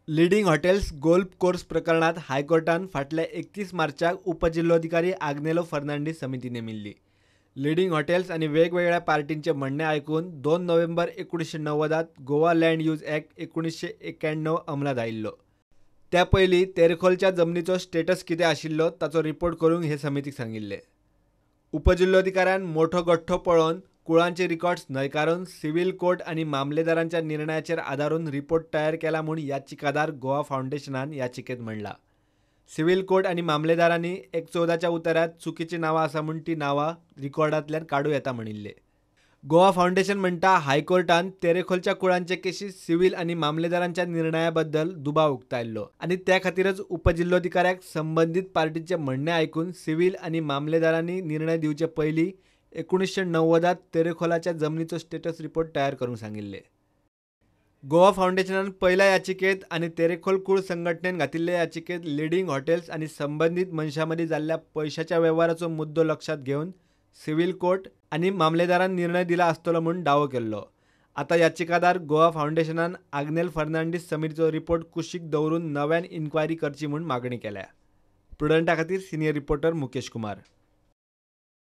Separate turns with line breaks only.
Leading hotels golf course प्रकरणात हायकोर्टान फाटल्या 31 मार्चाक उपजिल्होधिकारी आग्नेलो फर्नांडीस समिती नेमिल्ली. लिडींग हॉटेल्स आनी वेगवेगळ्या पार्टींचे म्हणणें आयकून 2 नोव्हेंबर 1990 गोवा लँड यूज ॲक्ट 1991 अंमलात आयिल्लो. त्या पयलीं तेरेखोलच्या जमनीचो स्टेटस कितें आशिल्लो ताचो रिपोर्ट करूंक हे समितीक सांगिल्लें. उपजिल्होधिकाऱ्यान मोठो गठ्ठो पळोवन कुळांचे रिकॉर्ड्स न्हयकारून सिव्हिल कोर्ट आनी मामलेदारांच्या निर्णयाचेर आदारून रिपोर्ट तयार केला म्हूण याचिकादार गोवा फावंडेशनान याचिकेत म्हणलां. सिव्हिल कोर्ट आनी मामलेदारांनी 1/14 उताऱ्यांत चुकीचीं नांवां आसा म्हूण ती नांवां रिकॉर्डांतल्यान काडूं येता म्हणिल्लें. गोवा फावंडेशन म्हणटा हायकोर्टान तेरेखोलच्या कुळांचे केशी सिव्हिल आनी मामलेदारांच्या निर्णया बद्दल दुबाव उक्तायल्लो आनी त्या खातीरच उपजिल्होधिकाऱ्याक संबंदीत पार्टीचें म्हणणें आयकून सिव्हिल आनी मामलेदारांनी निर्णय दिवचे पयलीं 1990 तेरेखोलाच्या जमनीचो स्टेटस रिपोर्ट तयार करूंक सांगिल्लें. गोवा फावंडेशनान पयल्या याचिकेत आनी तेरेखोल कूळ संघटनेन घातिल्ले याचिकेत लिडींग हॉटेल्स आनी संबंदीत मनशां मदीं जाल्ल्या पयशाच्या वेव्हाराचो मुद्दो लक्षांत घेवन सिव्हिल कोर्ट आनी मामलेदारान निर्णय दिला आसतलो म्हूण दावो केल्लो. आतां याचिकादार गोवा फावंडेशनान आग्नेल फर्नांडीस समितीचो रिपोर्ट कुशीक दवरून नव्यान इन्क्वायरी करची म्हूण मागणी केल्या. प्रुडंटा खातीर सिनियर रिपोर्टर मुकेश कुमार.